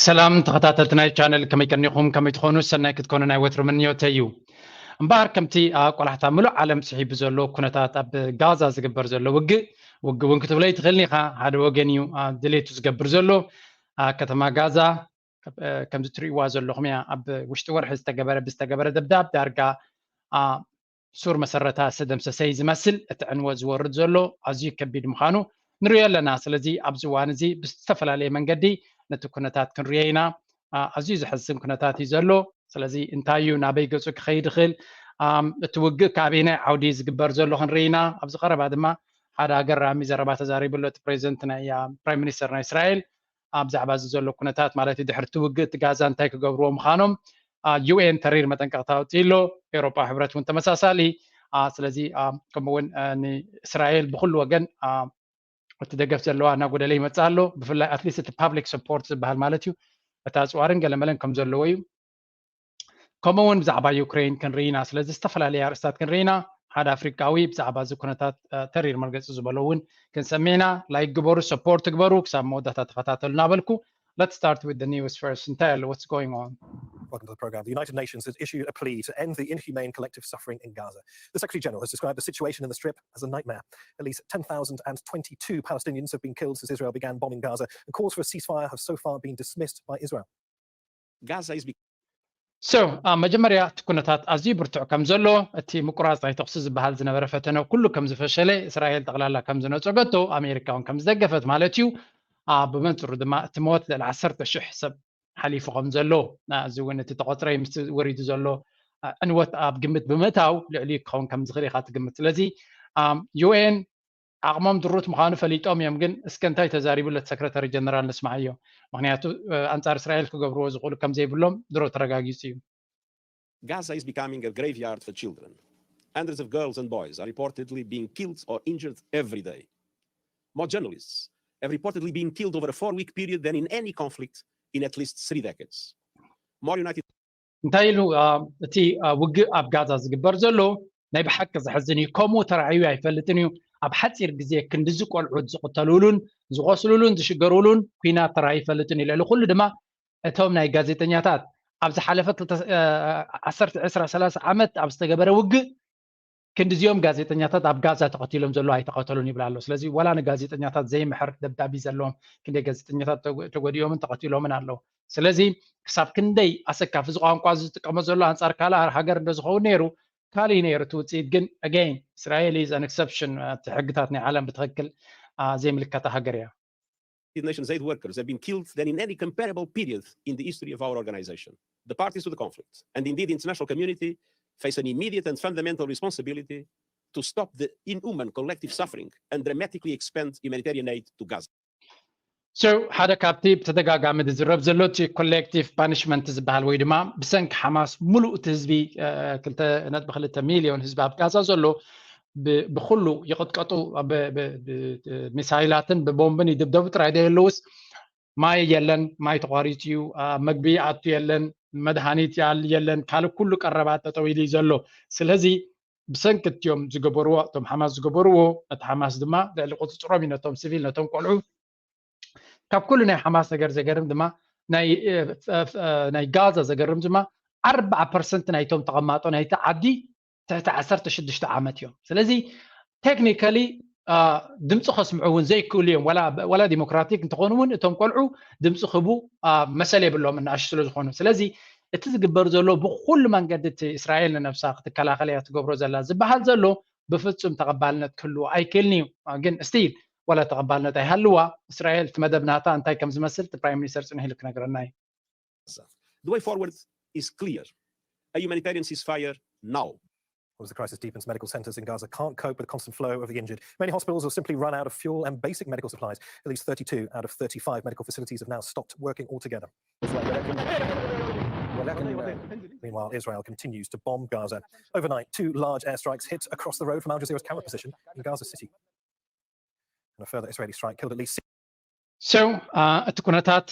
ሰላም ተኸታተልቲ ናይ ቻነል፣ ከመይ ቀኒኹም? ከመይ ትኾኑ? ሰናይ ክትኮኑ ናይ ወትሩ ምንዮተይ እዩ። እምበኣር ከምቲ ኣብ ቆላሕታ ምሉእ ዓለም ስሒቡ ዘሎ ኩነታት፣ ኣብ ጋዛ ዝግበር ዘሎ ውግእ፣ ውግእ እውን ክትብሎ ኣይትኽእልን ኢኻ። ሓደ ወገን እዩ ድሌቱ ዝገብር ዘሎ። ከተማ ጋዛ ከምዚ ትሪእዋ ዘለኹም እያ። ኣብ ውሽጢ ወርሒ ዝተገበረ ብዝተገበረ ደብዳብ ዳርጋ ሱር መሰረታ ዝተደምሰሰ እዩ ዝመስል። እቲ ዕንወት ዝወርድ ዘሎ ኣዝዩ ከቢድ ምዃኑ ንሪኦ ኣለና። ስለዚ ኣብዚ እዋን እዚ ብዝተፈላለየ መንገዲ ነቲ ኩነታት ክንሪኦ ኢና። ኣዝዩ ዘሕዝን ኩነታት እዩ ዘሎ። ስለዚ እንታይ እዩ፣ ናበይ ገጹ ክኸይድ ይኽእል፣ እቲ ውግእ ካበየናይ ዓውዲ ዝግበር ዘሎ ክንርኢ ኢና። ኣብዚ ቀረባ ድማ ሓደ ኣገራሚ ዘረባ ተዛሪቡ ኣሎ እቲ ፕሬዚደንት ናይ ፕራይም ሚኒስተር ናይ እስራኤል፣ ብዛዕባ እዚ ዘሎ ኩነታት ማለት እዩ። ድሕሪ እቲ ውግእ እቲ ጋዛ እንታይ ክገብርዎ ምዃኖም ዩኤን ተሪር መጠንቀቕታ ኣውፂኡ ኣሎ። ኤውሮጳ ሕብረት እውን ተመሳሳሊ። ስለዚ ከምኡውን ንእስራኤል ብኩሉ ወገን እቲ ደገፍ ዘለዋ እናጎደለ ይመፅእ ኣሎ። ብፍላይ ኣትሊስት እቲ ፓብሊክ ሰፖርት ዝበሃል ማለት እዩ፣ እቲ ኣፅዋርን ገለመለን ከም ዘለዎ እዩ። ከምኡ እውን ብዛዕባ ዩክሬን ክንርኢና። ስለዚ ዝተፈላለየ ኣርእስታት ክንርኢና። ሓደ ኣፍሪቃዊ ብዛዕባ እዚ ኩነታት ተሪር መርገፂ ዝበሎ እውን ክንሰምዕና። ላይክ ግበሩ፣ ሰፖርት ግበሩ፣ ክሳብ መወዳእታ ተኸታተሉ እናበልኩ let's start with the news first። እንታይ ኣሎ? What's going on? Welcome to the program. The United Nations has issued a plea to end the inhumane collective suffering in Gaza. The Secretary General has described the situation in the Strip as a nightmare. At least ten thousand and twenty-two Palestinians have been killed since Israel began bombing Gaza, and calls for a ceasefire have so far been dismissed by Israel. Gaza is so መጀመርያ እቲ ኩነታት ኣዝዩ ብርቱዕ ከም ዘሎ፣ እቲ ምቁራፅ ናይ ተኩሲ ዝበሃል ዝነበረ ፈተነ ኩሉ ከም ዝፈሸለ፣ እስራኤል ጠቕላላ ከም ዝነፀገቶ፣ ኣሜሪካ እውን ከም ዝደገፈት ማለት እዩ። ብመንፅሩ ድማ እቲ ሞት ልዕሊ ዓሰርተ ሽሕ ሰብ ሓሊፉ ከም ዘሎ፣ እዚ እውን እቲ ተቆፅረ ምስ ወሪዱ ዘሎ ዕንወት ኣብ ግምት ብምእታው ልዕሊኡ ክኸውን ከም ዝኽእል ኢኻ ትግምት። ስለዚ ዩኤን ዓቕሞም ድሩት ምዃኑ ፈሊጦም እዮም። ግን እስከ እንታይ ተዛሪቡ ለቲ ሰክረታሪ ጀነራል ንስማዓዮ። ምክንያቱ ኣንጻር እስራኤል ክገብርዎ ዝኽእሉ ከም ዘይብሎም ድሮ ተረጋጊጹ እዩ። Gaza is becoming a graveyard for children. Hundreds of girls and boys are reportedly being killed or injured every day. More journalists have reportedly been killed over a four-week period than in any conflict in at least three decades. More United እንታይ ኢሉ እቲ ውግእ ኣብ ጋዛ ዝግበር ዘሎ ናይ ብሓቂ ዘሕዝን እዩ። ከምኡ ተራእዩ ኣይፈልጥን እዩ። ኣብ ሓፂር ግዜ ክንድዚ ቆልዑት ዝቕተሉሉን ዝቆስሉሉን ዝሽገሩሉን ኩናት ተራእዩ ኣይፈልጥን እዩ። ልዕሊ ኩሉ ድማ እቶም ናይ ጋዜጠኛታት ኣብ ዝሓለፈ ዓሰርተ ዕስራ ሰላሳ ዓመት ኣብ ዝተገበረ ውግእ ክንድዚኦም ጋዜጠኛታት ኣብ ጋዛ ተቐቲሎም ዘሎ ኣይተቐተሉን ይብል ኣሎ። ስለዚ ዋላ ንጋዜጠኛታት ዘይምሕር ደብዳቢ ዘለዎም ክንደይ ጋዜጠኛታት ተጎዲኦምን ተቐቲሎምን ኣለዉ። ስለዚ ክሳብ ክንደይ ኣሰካፊ እዚ ቋንቋ እዚ ዝጥቀሞ ዘሎ ኣንጻር ካልእ ሃገር እንደዝኸውን ነይሩ ካልእ ነይሩ እቲ ውፅኢት። ግን again እስራኤል is an exception። እቲ ሕግታት ናይ ዓለም ብትኽክል ዘይምልከታ ሃገር እያ። United Nations aid workers have been killed than in any comparable period in the history of our organization. The parties to the conflict, and indeed the international community, face an immediate and fundamental responsibility to stop the inhuman collective suffering and dramatically expand humanitarian aid to Gaza. So ሓደ ካብቲ ብተደጋጋሚ ዝዝረብ ዘሎ እቲ ኮሌክቲቭ ፓኒሽመንት ዝበሃል ወይ ድማ ብሰንኪ ሓማስ ሙሉእ እቲ ህዝቢ ክልተ ነጥቢ ክልተ ሚሊዮን ህዝቢ ኣብ ጋዛ ዘሎ ብኩሉ ይቕጥቀጡ፣ ሚሳይላትን ብቦምብን ይድብደቡ ጥራይ ደየለውስ ማይ የለን፣ ማይ ተቋሪፁ እዩ፣ መግቢ ኣቱ የለን፣ መድሃኒት የለን፣ ካልእ ኩሉ ቀረባት ጠጠው ኢሉ እዩ ዘሎ። ስለዚ ብሰንኪ እትዮም ዝገበርዎ እቶም ሓማስ ዝገበርዎ ነቲ ሓማስ ድማ ልዕሊ ቁፅፅሮም እዩ ነቶም ሲቪል ነቶም ቆልዑ። ካብ ኩሉ ናይ ሓማስ ነገር ዘገርም ድማ ናይ ጋዛ ዘገርም ድማ ኣርባዓ ፐርሰንት ናይቶም ተቐማጦ ናይቲ ዓዲ ትሕቲ ዓሰርተ ሽዱሽተ ዓመት እዮም። ስለዚ ቴክኒካሊ ድምፂ ከስምዑ እውን ዘይክእሉ እዮም። ዋላ ዲሞክራቲክ እንተኾኑ እውን እቶም ቆልዑ ድምፂ ክህቡ መሰል የብሎም እናእሹ ስለ ዝኾኑ። ስለዚ እቲ ዝግበር ዘሎ ብኩሉ መንገዲ እቲ እስራኤል ንነብሳ ክትከላኸል እያ ትገብሮ ዘላ ዝበሃል ዘሎ ብፍፁም ተቐባልነት ክህልዎ ኣይክእልን እዩ። ግን ስቲል ዋላ ተቐባልነት ኣይሃልዋ እስራኤል እቲ መደብ ናታ እንታይ ከም ዝመስል እቲ ፕራይም ሚኒስተር ፅንሕ ኢሉ ክነግረና እዩ። The way forward is clear. A humanitarian ceasefire now. As the crisis deepens, medical centers in Gaza can't cope with the constant flow of the injured. Many hospitals have simply run out of fuel and basic medical supplies. At least thirty-two out of thirty-five medical facilities have now stopped working altogether. Meanwhile, Israel continues to bomb Gaza. Overnight, two large airstrikes hit across the road from Al Jazeera's camera position in Gaza City. And a further Israeli strike killed at least So እቲ ኩነታት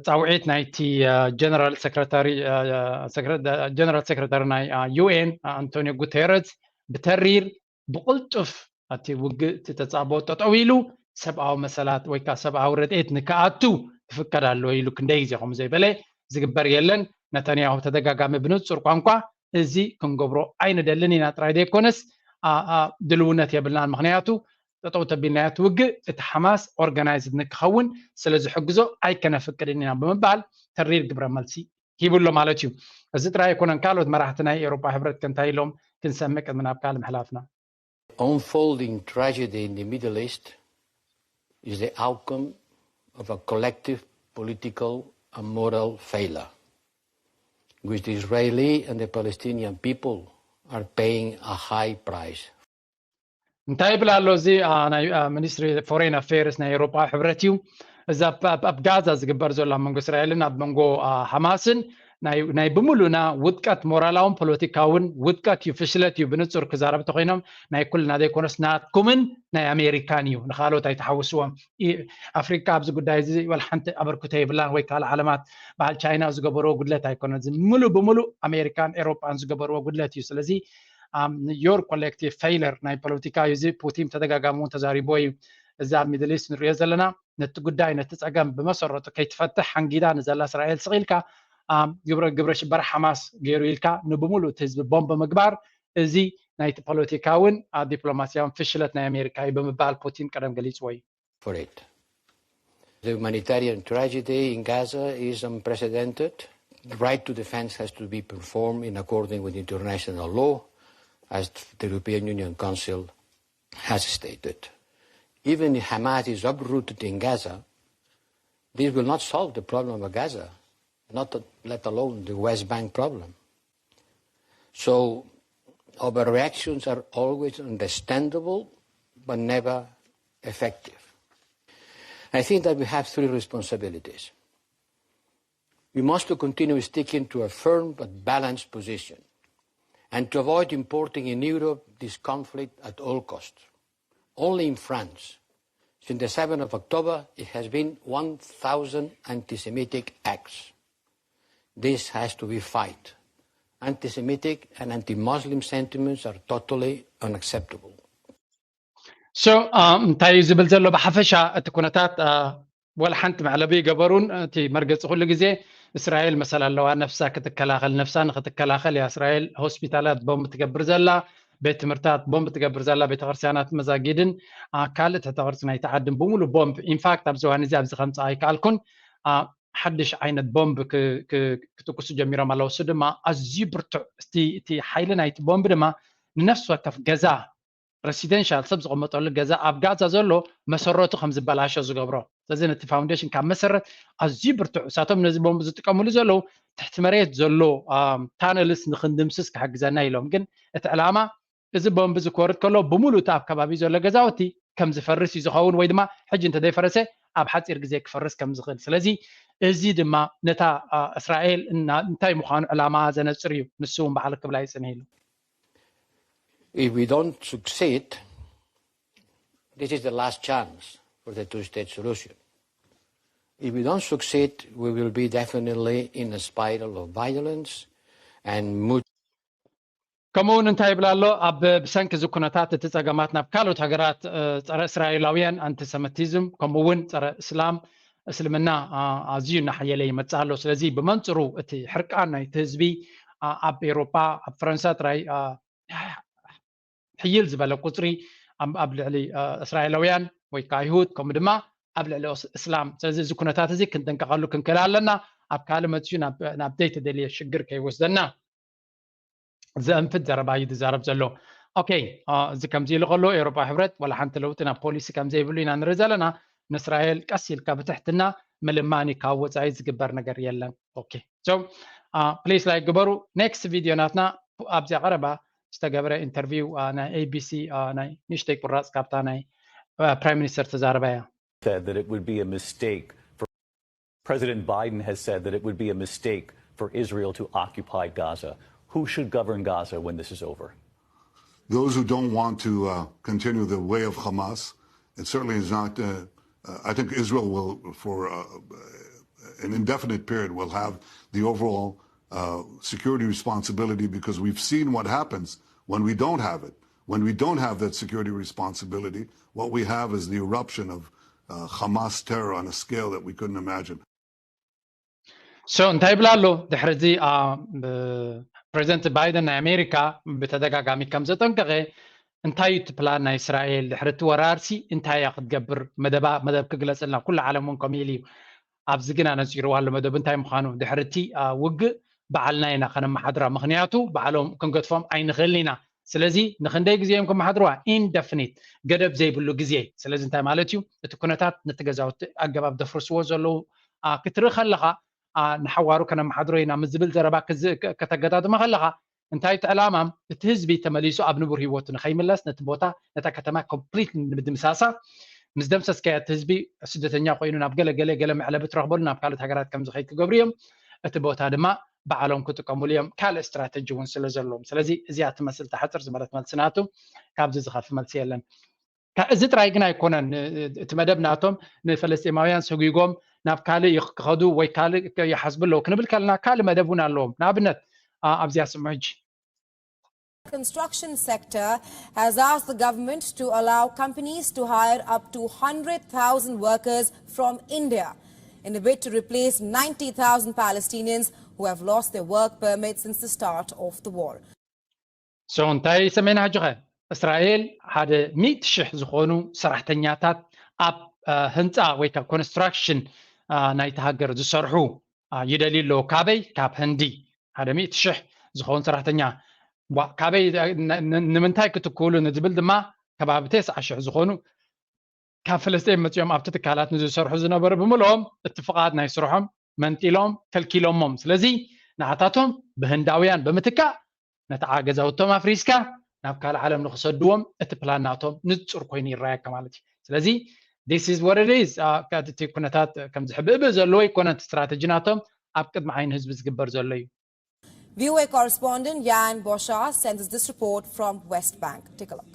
ፃውዒት ናይቲ ጀነራል ሰክረታሪ ጀነራል ሰክረታሪ ናይ ዩኤን ኣንቶኒዮ ጉቴረዝ ብተሪር ብቕልጡፍ እቲ ውግእ እቲ ተፃቦ ጠጠው ኢሉ ሰብኣዊ መሰላት ወይ ከዓ ሰብኣዊ ረድኤት ንክኣቱ ክፍቀድ ኣለዎ ኢሉ ክንደይ ግዜ ከምኡ ዘይበለ ዝግበር የለን። ነታንያሁ ተደጋጋሚ ብንጹር ቋንቋ እዚ ክንገብሮ ኣይንደልን ኢና ጥራይ ዘይኮነስ ድልውነት የብልናን፣ ምክንያቱ ጠጠው ተቢልናዮ እቲ ውግእ እቲ ሓማስ ኦርጋናይዝድ ንክኸውን ስለዝሕግዞ ኣይከነፍቅድን ኢና ብምባል ተሪር ግብረ መልሲ ሂቡ ኣሎ ማለት እዩ። እዚ ጥራይ ኣይኮነን፣ ካልኦት መራሕቲ ናይ ኤውሮጳ ሕብረት ከ እንታይ ኢሎም ክንሰምዕ ቅድሚ ናብ ካልእ ምሕላፍና። Unfolding tragedy in the Middle East is the outcome of a collective political and moral failure, which the Israeli and the Palestinian people are paying a high price. እንታይ ይብል ኣሎ እዚ ናይ ሚኒስትሪ ፎሬን ኣፌርስ ናይ ኤውሮጳ ሕብረት እዩ። እዚ ኣብ ጋዛ ዝግበር ዘሎ ኣብ መንጎ እስራኤልን ኣብ መንጎ ሓማስን ናይ ብምሉና ውድቀት ሞራላውን ፖለቲካውን ውድቀት እዩ፣ ፍሽለት እዩ። ብንጹር ክዛረብ ተኮይኖም ናይ ኩልና ዘይኮነስ ናትኩምን ናይ ኣሜሪካን እዩ፣ ንካልኦት ኣይተሓውስዎም። ኣፍሪካ ኣብዚ ጉዳይ እዚ ወላ ሓንቲ ኣበርክቶ የብላን፣ ወይ ካልእ ዓለማት በዓል ቻይና ዝገበርዎ ጉድለት ኣይኮነን። እዚ ምሉእ ብምሉእ ኣሜሪካን ኤውሮጳን ዝገበርዎ ጉድለት እዩ። ስለዚ your collective failure ናይ ፖለቲካ እዩ። እዚ ፑቲን ተደጋጋሚ እውን ተዛሪቦ እዩ። እዚ ኣብ ሚድል ኢስት ንሪኦ ዘለና ነቲ ጉዳይ ነቲ ፀገም ብመሰረቱ ከይትፈትሕ ሓንጊዳ ንዘላ እስራኤል ስቕ ኢልካ ግብረ ግብረ ሽበራ ሓማስ ገይሩ ኢልካ ንብሙሉእ እቲ ህዝቢ ቦምብ ምግባር እዚ ናይቲ ፖለቲካውን ዲፕሎማሲያውን ፍሽለት ናይ ኣሜሪካ እዩ ብምባል ፑቲን ቀደም ገሊፅዎ እዩ። for it. The humanitarian tragedy in Gaza is unprecedented. The right to defense has to be performed in accordance with international law, as the European Union Council has stated. Even if Hamas is uprooted in Gaza, this will not solve the problem of Gaza, not let alone the West Bank problem. So overreactions are always understandable, but never effective. I think that we have three responsibilities. We must continue sticking to a firm but balanced position and to avoid importing in Europe this conflict at all costs. Only in France, since the seventh of October, it has been one thousand anti-Semitic acts. This has to be fight. Anti-Semitic and anti-Muslim sentiments are totally unacceptable. So እንታይ እዩ ዝብል ዘሎ? ብሓፈሻ እቲ ኩነታት ወላ ሓንቲ መዕለቢ ይገበሩን፣ እቲ መርገፂ ኩሉ ግዜ እስራኤል መሰል ኣለዋ ነፍሳ ክትከላኸል። ነፍሳ ንክትከላኸል እያ እስራኤል ሆስፒታላት ቦምብ ትገብር ዘላ፣ ቤት ትምህርታት ቦምብ ትገብር ዘላ፣ ቤተክርስትያናት መዛጊድን ካልእ ትሕተ ቅርፂ ናይቲ ዓድን ብምሉ ቦምብ። ኢንፋክት ኣብዚ ዋን እዚ ኣብዚ ከምፃ ኣይከኣልኩን ሓድሽ ዓይነት ቦምብ ክትኩሱ ጀሚሮም ኣለዉ። እሱ ድማ ኣዝዩ ብርቱዕ፣ እቲ ሓይሊ ናይቲ ቦምብ ድማ ንነፍሲ ወከፍ ገዛ ሬሲደንሻል ሰብ ዝቐመጠሉ ገዛ ኣብ ጋዛ ዘሎ መሰረቱ ከም ዝበላሾ ዝገብሮ። ስለዚ ነቲ ፋውንዴሽን ካብ መሰረት ኣዝዩ ብርቱዕ፣ እሳቶም ነዚ ቦምብ ዝጥቀምሉ ዘለዉ ትሕቲ መሬት ዘሎ ታነልስ ንክንድምስስ ክሕግዘና ኢሎም። ግን እቲ ዕላማ እዚ ቦምብ እዚ ክወርድ ከሎ ብምሉእ እቲ ኣብ ከባቢ ዘሎ ገዛውቲ ከም ዝፈርስ እዩ ዝኸውን፣ ወይ ድማ ሕጂ እንተዘይፈረሰ ኣብ ሓፂር ግዜ ክፈርስ ከም ዝኽእል። ስለዚ እዚ ድማ ነታ እስራኤል እንታይ ምዃኑ ዕላማ ዘነፅር እዩ። ንሱ እውን ባዕሉ ክብላ ይፅንህ ኢሉ። If we don't succeed, this is the last chance for the two-state solution. If we don't succeed, we will be definitely in a spiral of violence and mutual ከምኡ እውን እንታይ ይብል ኣሎ? ኣብ ብሰንኪ እዚ ኩነታት እቲ ፀገማት ናብ ካልኦት ሃገራት ፀረ እስራኤላውያን ኣንቲሰመቲዝም ከምኡ እውን ፀረ እስላም እስልምና ኣዝዩ እናሓየለ ይመፅእ ኣሎ። ስለዚ ብመንፅሩ እቲ ሕርቃን ናይቲ ህዝቢ ኣብ ኤውሮጳ ኣብ ፈረንሳ ጥራይ ሕይል ዝበለ ቁፅሪ ኣብ ልዕሊ እስራኤላውያን ወይ ከዓ ይሁድ ከምኡ ድማ ኣብ ልዕሊ እስላም። ስለዚ እዚ ኩነታት እዚ ክንጥንቀቐሉ ክንክእል ኣለና፣ ኣብ ካልእ መፅዩ ናብ ዘይተደልየ ሽግር ከይወስደና ዘእንፍት ዘረባ እዩ ዝዛረብ ዘሎ። ኦኬ፣ እዚ ከምዚ ኢሉ ከሎ ኤውሮጳ ሕብረት ዋላ ሓንቲ ለውጢ ናብ ፖሊሲ ከም ዘይብሉ ኢና ንርኢ ዘለና። ንእስራኤል ቀስ ኢልካ ብትሕትና ምልማን እዩ፣ ካብ ወፃኢ ዝግበር ነገር የለን። ኦኬ፣ so ፕሊስ ላይክ ግበሩ። ኔክስት ቪድዮ ናትና ኣብዚኣ ቀረባ ዝተገበረ ኢንተርቪው ናይ ኤቢሲ ናይ ንእሽተይ ቁራፅ ካብታ ናይ ፕራይም ሚኒስተር ተዛረባ እያ። said that it would be a mistake for President Biden has said that it would be a mistake for Israel to occupy Gaza. Who should govern Gaza when this is over? Those who don't want to uh, continue the way of Hamas, it certainly is not. Uh, uh, I think Israel will, for uh, an indefinite period, will have the overall uh, security responsibility because we've seen what happens when we don't have it. When we don't have that security responsibility, what we have is the eruption of uh, Hamas terror on a scale that we couldn't imagine. So እንታይ ይብላ ኣሎ ድሕሪ እዚ? ፕሬዚደንት ባይደን ናይ ኣሜሪካ ብተደጋጋሚ ከም ዘጠንቀቐ፣ እንታይ እዩ እቲ ፕላን ናይ እስራኤል ድሕሪ እቲ ወራርሲ? እንታይ እያ ክትገብር? መደባ መደብ ክግለጽልና፣ ኩሉ ዓለም እውን ከምኡ ኢሉ እዩ። ኣብዚ ግን ኣነጺርዋ ኣሎ መደብ እንታይ ምዃኑ። ድሕሪ እቲ ውግእ ባዕልና ኢና ከነመሓድራ፣ ምኽንያቱ ባዕሎም ክንገድፎም ኣይንኽእልን ኢና። ስለዚ ንኽንደይ ግዜ እዮም ከመሓድርዋ? ኢንደፍኒት፣ ገደብ ዘይብሉ ግዜ። ስለዚ እንታይ ማለት እዩ? እቲ ኩነታት ነቲ ገዛውቲ ኣገባብ ደፍርስዎ ዘለዉ ክትርኢ ከለኻ፣ ንሓዋሩ ከነመሓድሮ ኢና ምስ ዝብል ዘረባ ከተገጣጥመ ከለኻ፣ እንታይ እቲ ዕላማ? እቲ ህዝቢ ተመሊሱ ኣብ ንቡር ህይወቱ ንኸይምለስ፣ ነቲ ቦታ፣ ነታ ከተማ ኮምፕሊት ንምድምሳሳ፣ ምስ ደምሰስካዮ እቲ ህዝቢ ስደተኛ ኮይኑ ናብ ገለ ገለ ገለ መዕለቢ ትረኽበሉ ናብ ካልኦት ሃገራት ከም ዝኸይድ ክገብሩ እዮም። እቲ ቦታ ድማ ባዕሎም ክጥቀሙሉ እዮም፣ ካልእ ስትራተጂ እውን ስለ ዘለዎም። ስለዚ እዚኣ ትመስል እታ ሕፅር ዝበለት መልሲ ናቱ። ካብዚ ዝኸፊ መልሲ የለን። እዚ ጥራይ ግን ኣይኮነን እቲ መደብ ናቶም። ንፈለስጢማውያን ሰጒጎም ናብ ካልእ ክኸዱ ወይ ካልእ ይሓስቡ ኣለዉ ክንብል ከለና ካልእ መደብ እውን ኣለዎም። ንኣብነት ኣብዚኣ ስምዑ ሕጂ። Construction sector has asked the government to allow companies to hire up to one hundred thousand workers from India in a bid to replace ninety thousand Palestinians who have lost their work permits since the start of the war. So እንታይ ሰሜን ሕጂ ኸ? እስራኤል ሓደ ሚእቲ ሽሕ ዝኾኑ ሰራሕተኛታት ኣብ ህንፃ ወይ ካብ ኮንስትራክሽን ናይቲ ሃገር ዝሰርሑ ይደልዩ ኣለዉ። ካበይ? ካብ ህንዲ ሓደ ሚእቲ ሽሕ ዝኾኑ ሰራሕተኛ። ካበይ? ንምንታይ ክትክእሉ ንዝብል ድማ ከባቢ ተስዓ ሽሕ ዝኾኑ ካብ ፍልስጤም መፂኦም ኣብቲ ትካላት ንዝሰርሑ ዝነበሩ ብምልኦም እቲ ፍቓድ ናይ ስርሖም መንጢሎም ከልኪሎሞም። ስለዚ ንዓታቶም ብህንዳውያን ብምትካእ ነቲ ገዛውቶም ኣፍሪስካ ናብ ካልእ ዓለም ንክሰድዎም እቲ ፕላን ናቶም ንፁር ኮይኑ ይረኣየካ ማለት እዩ። ስለዚ this is what it is። እቲ ኩነታት ከምዚ ሕብእብእ ዘለዎ ኣይኮነን። እቲ ስትራተጂ ናቶም ኣብ ቅድሚ ዓይኒ ህዝቢ ዝግበር ዘሎ እዩ። VOA correspondent Jan Bosha sends us this report from West Bank. Take a look.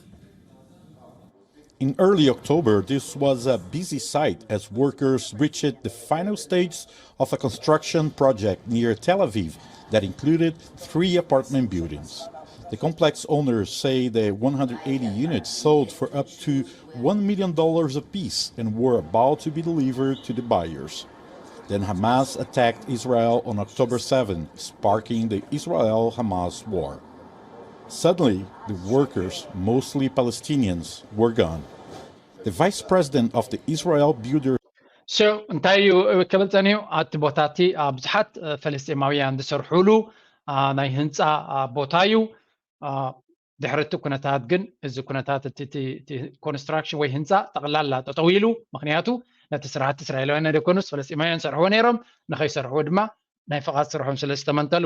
In early October, this was a busy site as workers reached the final stage of a construction project near Tel Aviv that included three apartment buildings. The complex owners say the one hundred eighty units sold for up to one million dollars apiece and were about to be delivered to the buyers. Then Hamas attacked Israel on October seven, sparking the Israel-Hamas war. Suddenly, the workers, mostly Palestinians, were gone. The vice president of the Israel Builder So እንታይ እዩ ክብል ጸኒሑ? ኣብቲ ቦታ እቲ ብዙሓት ፈለስጢማውያን ዝሰርሑሉ ናይ ህንፃ ቦታ እዩ። ድሕሪ እቲ ኩነታት ግን እዚ ኩነታት እቲ ኮንስትራክሽን ወይ ህንፃ ጠቕላላ ጠጠው ኢሉ። ምክንያቱ ነቲ ስራሕቲ እስራኤላውያን ኣይደኮኑስ ፈለስጢማውያን ሰርሕዎ ነይሮም፣ ንኸይሰርሕዎ ድማ ናይ ፍቓድ ስርሖም ስለ ዝተመንጠሉ።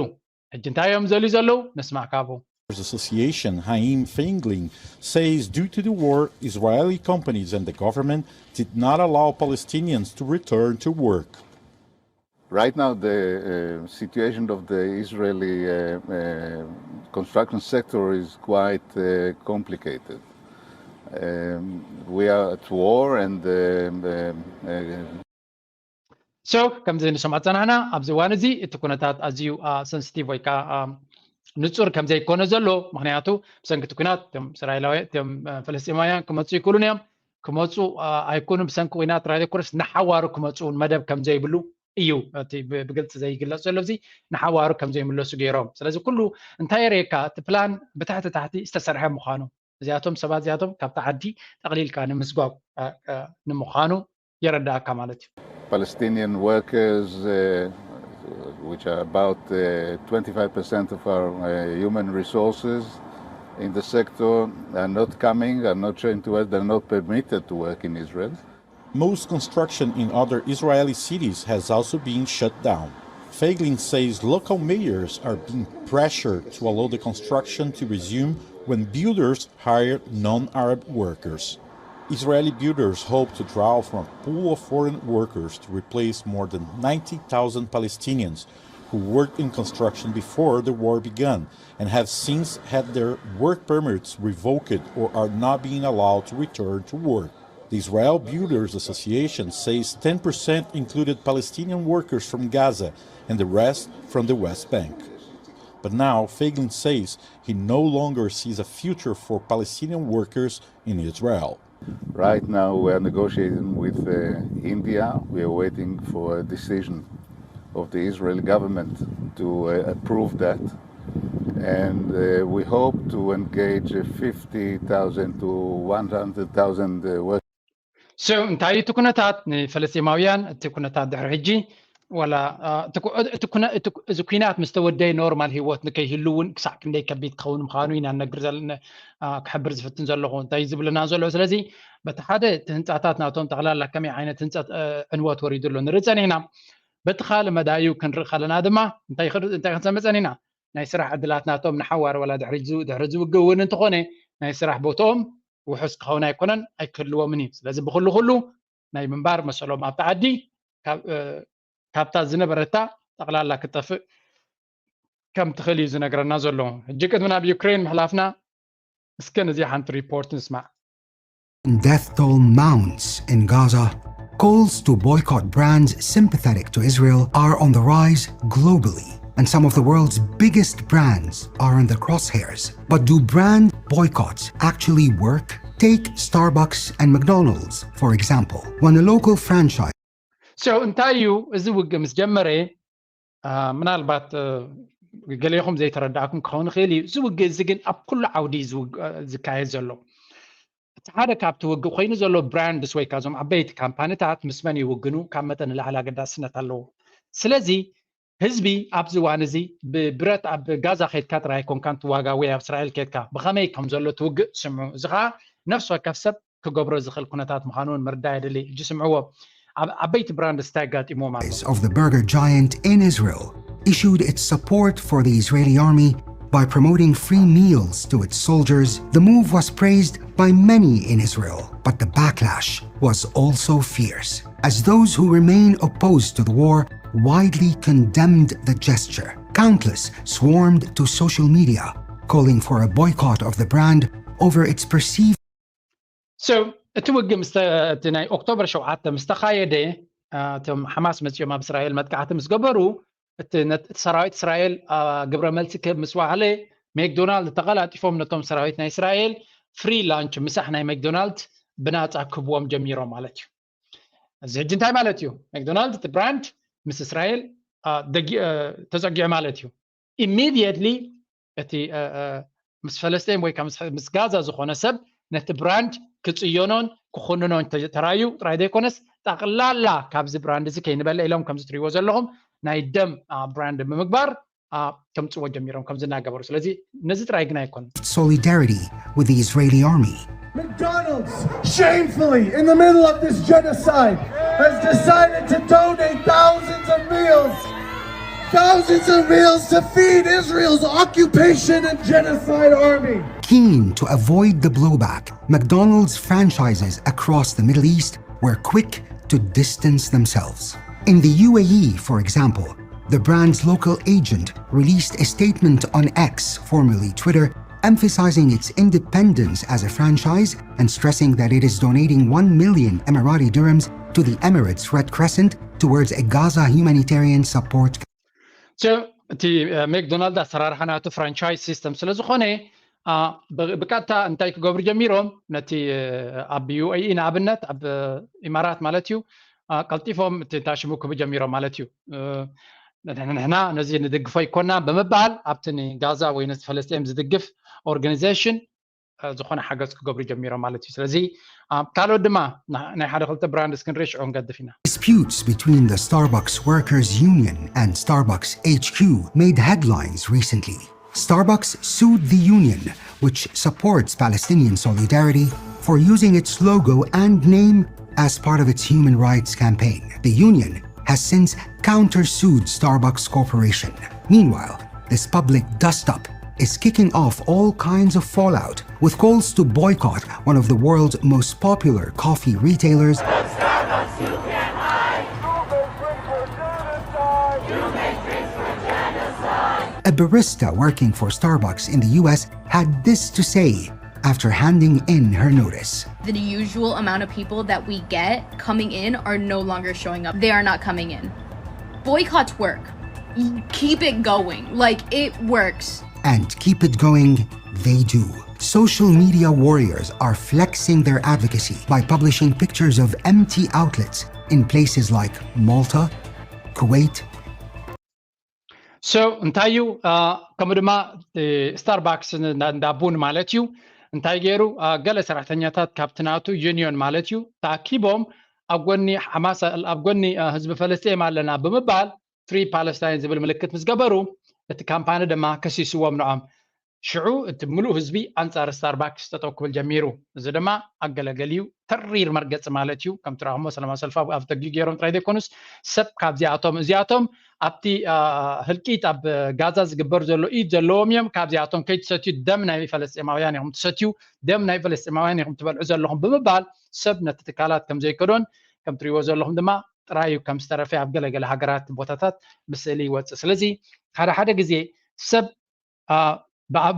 ሕጂ እንታይ እዮም ዘልዩ ዘለዉ? ንስማዕ ካብኡ። Association Haim Feiglin says due to the war, Israeli companies and the government did not allow Palestinians to return to work. Right now, the uh, situation of the Israeli uh, uh, construction sector is quite uh, complicated. Um, we are at war, and um, uh, uh, So ከምዚ ንሰምዖ ጸናሕና ኣብዚ እዋን እዚ እቲ ኩነታት ኣዝዩ ሰንስቲቭ ወይ ከዓ ንጹር ከም ዘይኮነ ዘሎ፣ ምክንያቱ ብሰንኪ እቲ ኩናት እቶም እስራኤላውያን እቶም ፈለስጢማውያን ክመፁ ይክእሉን እዮም፣ ክመፁ ኣይኮኑን። ብሰንኪ ኩናት ራዲዮ ኩርስ ንሓዋሩ ክመፁ እውን መደብ ከም ዘይብሉ እዩ እቲ ብግልፂ ዘይግለፅ ዘሎ። እዚ ንሓዋሩ ከም ዘይምለሱ ገይሮም። ስለዚ ኩሉ እንታይ የርእየካ? እቲ ፕላን ብታሕቲ ታሕቲ ዝተሰርሐ ምዃኑ፣ እዚኣቶም ሰባት እዚኣቶም ካብቲ ዓዲ ጠቕሊልካ ንምስጓግ ንምዃኑ የረዳእካ ማለት እዩ። Palestinian workers, uh, which are about uh, twenty-five percent of our uh, human resources in the sector, are not coming, are not showing to us, they're not permitted to work in Israel. Most construction in other Israeli cities has also been shut down. Feiglin says local mayors are being pressured to allow the construction to resume when builders hire non-Arab workers. Israeli builders hope to draw from a pool of foreign workers to replace more than ninety thousand Palestinians who worked in construction before the war began and have since had their work permits revoked or are not being allowed to return to work. The Israel Builders Association says ten percent included Palestinian workers from Gaza and the rest from the West Bank. But now Feiglin says he no longer sees a future for Palestinian workers in Israel. Right now, we are negotiating with uh, India. We are waiting for a decision of the Israeli government to uh, approve that. And uh, we hope to engage uh, fifty thousand to one hundred thousand uh, workers. So እንታይ እቲ ኩነታት ንፈለስጢማውያን? እቲ ኩነታት ድሕሪ ሕጂ ዋላ እዚ ኩናት ምስ ተወደየ ኖርማል ህይወት ንከይህሉ እውን ክሳዕ ክንደይ ከቢድ ክኸውን ምዃኑ ኢና ነግር ክሕብር ዝፍትን ዘለኹ እንታይ ዝብለና ዘሎ። ስለዚ በቲ ሓደ እቲ ህንፃታት ናቶም ጠቕላላ ከመይ ዓይነት ህንፀት ዕንወት ወሪዱ ኣሎ ንርኢ ፀኒሕና። በቲ ካልእ መዳዩ ክንርኢ ከለና ድማ እንታይ ክንሰምዕ ፀኒሕና? ናይ ስራሕ ዕድላት ናቶም ንሓዋር ዋላ ድሕሪ ዝውግእ እውን እንተኾነ ናይ ስራሕ ቦትኦም ውሑስ ክኸውን ኣይኮነን ኣይክህልዎምን እዩ። ስለዚ ብኩሉ ኩሉ ናይ ምንባር መሰሎም ኣብቲ ዓዲ ካብታ ዝነበረታ ጠቕላላ ክጠፍእ ከም ትኽእል እዩ ዝነግረና ዘሎ። ሕጂ ቅድሚ ናብ ዩክሬን ምሕላፍና እስከ ነዚ ሓንቲ ሪፖርት ንስማዕ። Death toll mounts in Gaza. Calls to boycott brands sympathetic to Israel are on the rise globally, and some of the world's biggest brands are in the crosshairs. But do brand boycotts actually work? Take Starbucks and McDonald's, for example. When a local franchise So እንታይ እዩ እዚ ውግእ ምስ ጀመረ ምናልባት ገሌኹም ዘይተረዳእኩም ክኸውን ይኽእል እዩ። እዚ ውግእ እዚ ግን ኣብ ኩሉ ዓውዲ ዝካየድ ዘሎ እቲ ሓደ ካብቲ ውግእ ኮይኑ ዘሎ ብራንድስ ወይ ካብዞም ዓበይቲ ካምፓኒታት ምስ መን ይውግኑ ካብ መጠን ንላዕሊ ኣገዳስነት ኣለዎ። ስለዚ ህዝቢ ኣብዚ እዋን እዚ ብብረት ኣብ ጋዛ ከድካ ጥራይ ኣይኮንካን ትዋጋ ወይ ኣብ እስራኤል ከድካ ብኸመይ ከም ዘሎ ትውግእ ስምዑ። እዚ ከዓ ነፍሲ ወከፍ ሰብ ክገብሮ ዝኽእል ኩነታት ምዃኑ እውን ምርዳእ የድሊ። ሕጂ ስምዕዎ ኣብ ዓበይቲ ብራንድስ እንታይ ኣጋጢምዎም ኣሎ። of the burger giant in Israel issued its support for the Israeli army by promoting free meals to its soldiers. The move was praised by many in Israel, but the backlash was also fierce, as those who remain opposed to the war widely condemned the gesture. Countless swarmed to social media, calling for a boycott of the brand over its perceived So እቲ ውግእ እቲ ናይ ኦክቶበር ሸውዓተ ምስ ተኻየደ እቶም ሓማስ መፂኦም ኣብ እስራኤል መጥቃዕቲ ምስ ገበሩ እቲ ሰራዊት እስራኤል ግብረ መልሲ ክህብ ምስ ዋሃለ ሜክዶናልድ ተቐላጢፎም ነቶም ሰራዊት ናይ እስራኤል ፍሪ ላንች ምሳሕ ናይ ሜክዶናልድ ብናፃ ክህብዎም ጀሚሮም ማለት እዩ። እዚ ሕጂ እንታይ ማለት እዩ? ሜክዶናልድ እቲ ብራንድ ምስ እስራኤል ተፀጊዑ ማለት እዩ። ኢሚድየትሊ እቲ ምስ ፈለስጢን ወይ ምስ ጋዛ ዝኾነ ሰብ ነቲ ብራንድ ክፅየኖን ክኹንኖን ተራዩ ጥራይ ዘይኮነስ ጠቕላላ ካብዚ ብራንድ እዚ ከይንበልዕ ኢሎም ከምዚ ትሪእዎ ዘለኹም ናይ ደም ብራንድ ብምግባር ከምፅዎ ጀሚሮም ከምዚ እናገበሩ። ስለዚ ነዚ ጥራይ ግን ኣይኮን solidarity with the Israeli army. McDonald's shamefully in the middle of this genocide has decided to donate thousands of meals, thousands of meals to feed Israel's occupation and genocide army. Keen to avoid the blowback, McDonald's franchises across the Middle East were quick to distance themselves. In the U A E, for example, the brand's local agent released a statement on X, formerly Twitter, emphasizing its independence as a franchise and stressing that it is donating one million Emirati dirhams to the Emirates Red Crescent towards a Gaza humanitarian support. እቲ ሜክዶናልድ ኣሰራርሓ ናቱ ፍራንቻይዝ ሲስተም ስለ ዝኾነ ብቀጥታ እንታይ ክገብሩ ጀሚሮም? ነቲ ኣብ ዩ ኤ ኢ ንኣብነት ኣብ ኢማራት ማለት እዩ ቀልጢፎም እቲ ታሽሙ ክቡ ጀሚሮም ማለት እዩ። ንሕና ነዚ ንድግፎ ይኮና ብምባል ኣብቲ ንጋዛ ወይ ነቲ ፈለስጢን ዝድግፍ ኦርጋኒዜሽን ዝኾነ ሓገዝ ክገብሩ ጀሚሮም ማለት እዩ። ስለዚ ካልኦት ድማ ናይ ሓደ ክልተ ብራንድስ ክንርኢ ሽዑ ንገድፍ ኢና። Disputes between the Starbucks Workers Union and Starbucks H Q made headlines recently. Starbucks sued the union, which supports Palestinian solidarity, for using its logo and name as part of its human rights campaign. The union has since countersued Starbucks Corporation. Meanwhile, this public dust-up is kicking off all kinds of fallout, with calls to boycott one of the world's most popular coffee retailers. A barista working for Starbucks in the U S had this to say after handing in her notice. The usual amount of people that we get coming in are no longer showing up. They are not coming in. Boycotts work. Keep it going. Like, it works. And keep it going, they do. Social media warriors are flexing their advocacy by publishing pictures of empty outlets in places like Malta, Kuwait, so እንታይ እዩ ከምኡ ድማ ስታርባክስ እንዳ ቡን ማለት እዩ። እንታይ ገይሩ? ገለ ሰራሕተኛታት ካብቲ ናቱ ዩኒዮን ማለት እዩ ተኣኪቦም ኣብ ጎኒ ሓማስ ኣብ ጎኒ ህዝቢ ፈለስጤም ኣለና ብምባል ፍሪ ፓለስታይን ዝብል ምልክት ምስ ገበሩ እቲ ካምፓኒ ድማ ከሲስዎም ንዖም። ሽዑ እቲ ምሉእ ህዝቢ ኣንጻር ስታርባክስ ጠጠው ክብል ጀሚሩ። እዚ ድማ ኣገለገሊዩ ተሪር መርገፂ ማለት እዩ። ከምቲ ረኣኹሞ ሰላማዊ ሰልፊ ኣብ ተጊ ገይሮም ጥራይ ዘይኮኑስ ሰብ ካብዚኣቶም እዚኣቶም ኣብቲ ህልቂት ኣብ ጋዛ ዝግበር ዘሎ ኢድ ዘለዎም እዮም። ካብዚኣቶም ከይትሰትዩ ደም ናይ ፈለስጢማውያን ኢኹም ትሰትዩ፣ ደም ናይ ፈለስጢማውያን ኢኹም ትበልዑ ዘለኹም ብምባል ሰብ ነቲ ትካላት ከም ዘይከዶን ከም ትሪእዎ ዘለኹም ድማ ጥራዩ ከም ዝተረፈ ኣብ ገለገለ ሃገራት ቦታታት ብስእሊ ይወፅእ። ስለዚ ሓደ ሓደ ግዜ ሰብ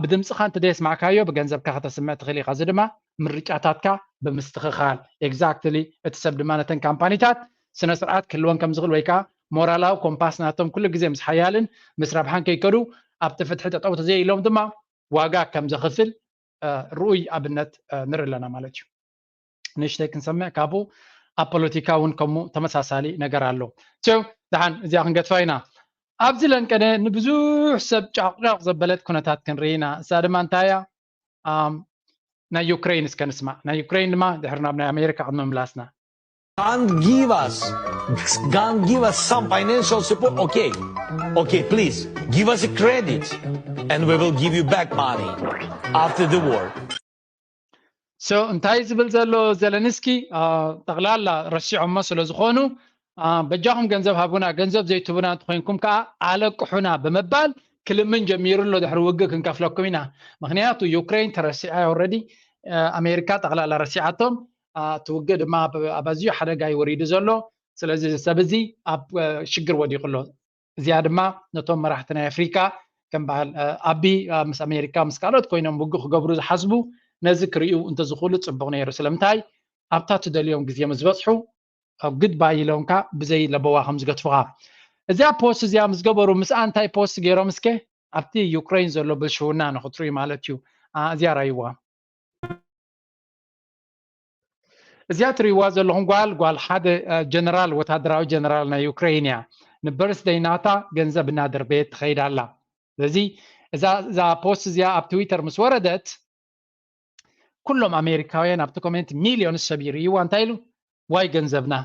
ብድምፅኻ እንተ ዘየስማዕካዮ ብገንዘብካ ከተስምዕ ትኽእል ኢኻ። እዚ ድማ ምርጫታትካ ብምስትኽኻል exactly እቲ ሰብ ድማ ነተን ካምፓኒታት ስነ ስርዓት ክህልወን ከም ዝኽእል ወይ ከዓ ሞራላዊ ኮምፓስ ናቶም ኩሉ ግዜ ምስ ሓያልን ምስ ረብሓን ከይከዱ ኣብቲ ፍትሒ ጠጠው ተዘይ ኢሎም ድማ ዋጋ ከም ዘኽፍል ርኡይ ኣብነት ንርኢ ኣለና ማለት እዩ። ንእሽተይ ክንሰምዕ ካብኡ ኣብ ፖለቲካ እውን ከምኡ ተመሳሳሊ ነገር ኣሎ። ደሓን እዚኣ ክንገድፋ ኢና። ኣብዚ ለንቀነ ንብዙሕ ሰብ ጫቕጫቕ ዘበለት ኩነታት ክንርኢ ኢና። እሳ ድማ እንታይ እያ? ናይ ዩክሬን እስከ ንስማዕ። ናይ ዩክሬን ድማ ድሕሪ ናብ ናይ ኣሜሪካ ቅድሚ ምላስና can't give us can't give us some financial support. Okay, okay, please give us a credit and we will give you back money after the war. So እንታይ ዝብል ዘሎ ዘለንስኪ ጠቕላላ ረሲዖሞ ስለ ዝኾኑ በጃኹም ገንዘብ ሃቡና፣ ገንዘብ ዘይትቡና እንተኮይንኩም ከዓ ኣለቅሑና ብምባል ክልምን ጀሚሩ ኣሎ። ድሕሪ ውግእ ክንከፍለኩም ኢና። ምክንያቱ ዩክሬን ተረሲዓ already፣ ኣሜሪካ ጠቕላላ ረሲዓቶም። እቲ ውግእ ድማ ኣብ ኣዝዩ ሓደጋ እዩ ወሪዱ ዘሎ። ስለዚ እዚ ሰብ እዚ ኣብ ሽግር ወዲቑ ኣሎ። እዚኣ ድማ ነቶም መራሕቲ ናይ ኣፍሪካ ከም በዓል ኣቢ ምስ ኣሜሪካ ምስ ካልኦት ኮይኖም ውግእ ክገብሩ ዝሓስቡ ነዚ ክርእዩ እንተዝኽእሉ ፅቡቕ ነይሩ። ስለምንታይ ኣብታ ትደልዮም ግዜ ምስ በፅሑ ግድባይ ኢሎምካ ብዘይ ለበዋ ከም ዝገትፉኻ። እዚኣ ፖስት እዚኣ ምስ ገበሩ ምስኣ እንታይ ፖስት ገይሮም እስከ ኣብቲ ዩክሬን ዘሎ ብልሽውና ንክትርእዩ ማለት እዩ። እዚኣ ራይዋ። እዚኣ ትርእይዋ ዘለኹም ጓል ጓል ሓደ ጀነራል ወታደራዊ ጀነራል ናይ ዩክሬን እያ። ንበርስደይ ናታ ገንዘብ እናደርበየት ትኸይድ ኣላ። ስለዚ እዛ ፖስት እዚኣ ኣብ ትዊተር ምስ ወረደት ኩሎም ኣሜሪካውያን ኣብቲ ኮሜንት ሚልዮንስ ሰብ ይርእይዋ። እንታይ ኢሉ? ዋይ ገንዘብና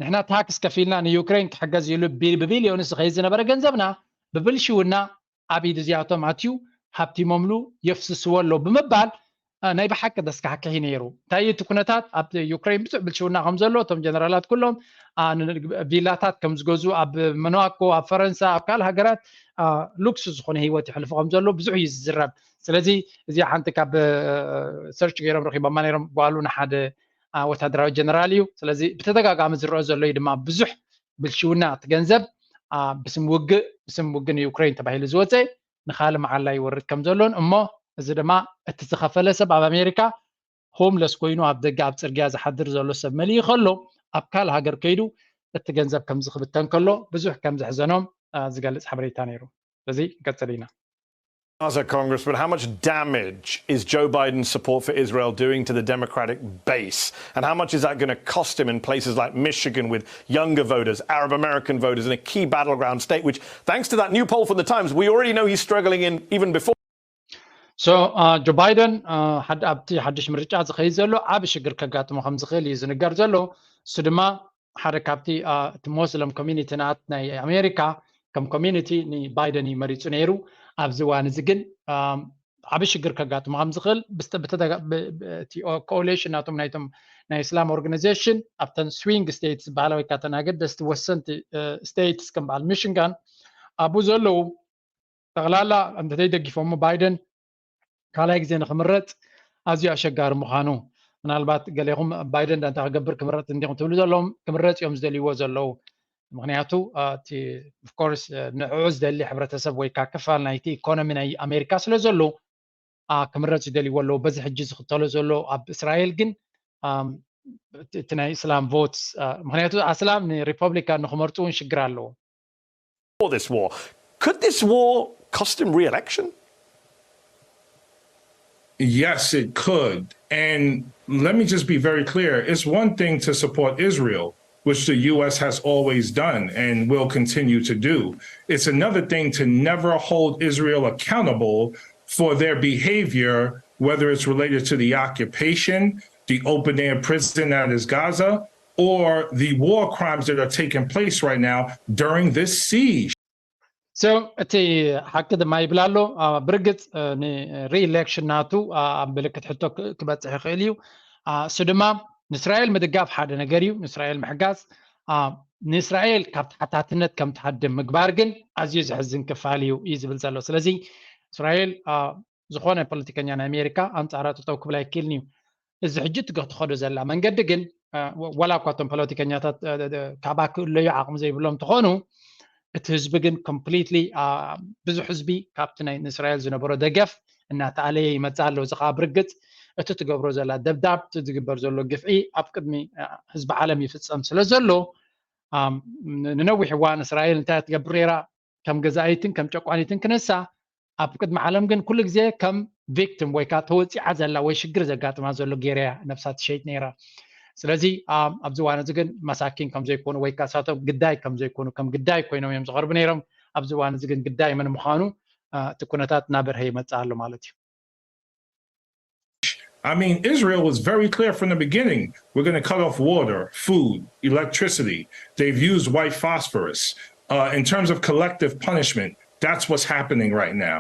ንሕና ታክስ ከፊልና ንዩክሬን ክሕገዝ ኢሉ ብቢልዮንስ ዝኸይድ ዝነበረ ገንዘብና ብብልሽውና ኣብ ኢድ እዚኣቶም ኣትዩ ሃብቲሞምሉ የፍስስዎ ኣለዉ ብምባል ናይ ብሓቂ ዘስካሕክሕ እዩ ነይሩ። እንታይ እዩ እቲ ኩነታት? ኣብ ዩክሬን ብዙሕ ብልሽውና ከም ዘሎ እቶም ጀነራላት ኩሎም ቪላታት ከም ዝገዝኡ ኣብ ሞናኮ ኣብ ፈረንሳ ኣብ ካልእ ሃገራት ሉክስ ዝኾነ ህይወት የሕልፉ ከም ዘሎ ብዙሕ እዩ ዝዝረብ። ስለዚ እዚኣ ሓንቲ ካብ ሰርች ገይሮም ረኪቦማ ነይሮም ጓሉ ንሓደ ወታደራዊ ጀነራል እዩ። ስለዚ ብተደጋጋሚ ዝረአ ዘሎ እዩ ድማ ብዙሕ ብልሽውና እቲ ገንዘብ ብስም ውግእ ብስም ውግእ ንዩክሬን ተባሂሉ ዝወፀ ንካልእ መዓላ ይወርድ ከም ዘሎን እሞ እዚ ድማ እቲ ዝኸፈለ ሰብ ኣብ ኣሜሪካ ሆምለስ ኮይኑ ኣብ ደገ ኣብ ፅርግያ ዝሓድር ዘሎ ሰብ መሊኡ ከሎ ኣብ ካልእ ሃገር ከይዱ እቲ ገንዘብ ከምዚ ክብተን ከሎ ብዙሕ ከም ዘሕዘኖም ዝገልፅ ሓበሬታ ነይሩ። ስለዚ ንቀፅል ኢና። Gaza, Congressman, how much damage is Joe Biden's support for Israel doing to the Democratic base? And how much is that going to cost him in places like Michigan with younger voters, Arab American voters in a key battleground state, which, thanks to that new poll from the Times, we already know he's struggling in even before? So ጆ ባይደን ሓደ ኣብቲ ሓድሽ ምርጫ ዝኸይድ ዘሎ ዓብ ሽግር ከጋጥሞ ከም ዝኽእል እዩ ዝንገር ዘሎ። እሱ ድማ ሓደ ካብቲ እቲ ሞስለም ኮሚኒቲ ናት ናይ ኣሜሪካ ከም ኮሚኒቲ ንባይደን እዩ መሪፁ ነይሩ። ኣብዚ እዋን እዚ ግን ዓብ ሽግር ከጋጥሞ ከም ዝኽእል ኮኦሌሽን ናቶም ናይቶም ናይ እስላም ኦርጋናይዜሽን ኣብተን ስዊንግ ስቴትስ ዝበሃላ ወይ ካተን ኣገደስቲ ወሰንቲ ስቴትስ ከም በዓል ሚሽንጋን ኣብኡ ዘለዉ ጠቕላላ እንተዘይ ደጊፎሞ ባይደን ካልኣይ ግዜ ንክምረፅ ኣዝዩ ኣሸጋሪ ምዃኑ ምናልባት ገሌኹም ባይደን እንታይ ክገብር ክምረፅ እንዲኹም ትብሉ ዘለዎም ክምረፅ እዮም ዝደልይዎ ዘለዉ። ምክንያቱ እቲ ኦፍኮርስ ንዕዑ ዝደሊ ሕብረተሰብ ወይ ከዓ ክፋል ናይቲ ኢኮኖሚ ናይ ኣሜሪካ ስለ ዘለዉ ክምረፅ ይደልይዎ ኣለዉ። በዚ ሕጂ ዝኽተሎ ዘሎ ኣብ እስራኤል ግን እቲ ናይ እስላም ቮትስ ምክንያቱ ኣስላም ንሪፐብሊካን ንክመርፁ እውን ሽግር ኣለዎ። This war. Could this war cost him re-election? Yes, it could. And let me just be very clear. It's one thing to support Israel, which the U S has always done and will continue to do. It's another thing to never hold Israel accountable for their behavior, whether it's related to the occupation, the open air prison that is Gaza, or the war crimes that are taking place right now during this siege. So እቲ ሓቂ ድማ ይብል ኣሎ። ብርግፅ ን re-election ናቱ ኣብ ምልክት ሕቶ ክበፅሕ ይኽእል እዩ። እሱ ድማ ንእስራኤል ምድጋፍ ሓደ ነገር እዩ። ንእስራኤል ምሕጋዝ፣ ንእስራኤል ካብ ተሓታትነት ከም ትሃድም ምግባር ግን ኣዝዩ ዘሕዝን ክፋል እዩ እዩ ዝብል ዘሎ። ስለዚ እስራኤል ዝኾነ ፖለቲከኛ ናይ ኣሜሪካ ኣንፃራ ጠጠው ክብል ኣይክእልን እዩ። እዚ ሕጂ ትገ- ትኸዶ ዘላ መንገዲ ግን ወላ እኳ እቶም ፖለቲከኛታት ካባ ክእለዩ ዓቕሚ ዘይብሎም ትኾኑ፣ እቲ ህዝቢ ግን completely ብዙሕ ህዝቢ ካብቲ ናይ ንእስራኤል ዝነበሮ ደገፍ እናተኣለየ ይመፅእ ኣሎ። እዚ ከዓ ብርግፅ እቲ ትገብሮ ዘላ ደብዳብ፣ እቲ ዝግበር ዘሎ ግፍዒ ኣብ ቅድሚ ህዝቢ ዓለም ይፍፀም ስለ ዘሎ ንነዊሕ እዋን እስራኤል እንታይ ትገብር ነይራ? ከም ገዛኢትን ከም ጨቋኒትን ክነሳ፣ ኣብ ቅድሚ ዓለም ግን ኩሉ ግዜ ከም victim ወይ ከዓ ተወፂዓ ዘላ ወይ ሽግር ዘጋጥማ ዘሎ ገይራ እያ ነብሳ ትሸይጥ ነይራ። ስለዚ ኣብዚ እዋን እዚ ግን መሳኪን ከም ዘይኮኑ ወይ ከዓ ሳቶም ግዳይ ከም ዘይኮኑ ከም ግዳይ ኮይኖም እዮም ዝቐርቡ ነይሮም። ኣብዚ እዋን እዚ ግን ግዳይ መን ምዃኑ እቲ ኩነታት እናበርሀ ይመፅእ ኣሎ ማለት እዩ። I mean, Israel was very clear from the beginning. We're going to cut off water, food, electricity. They've used white phosphorus. Uh, in terms of collective punishment, that's what's happening right now.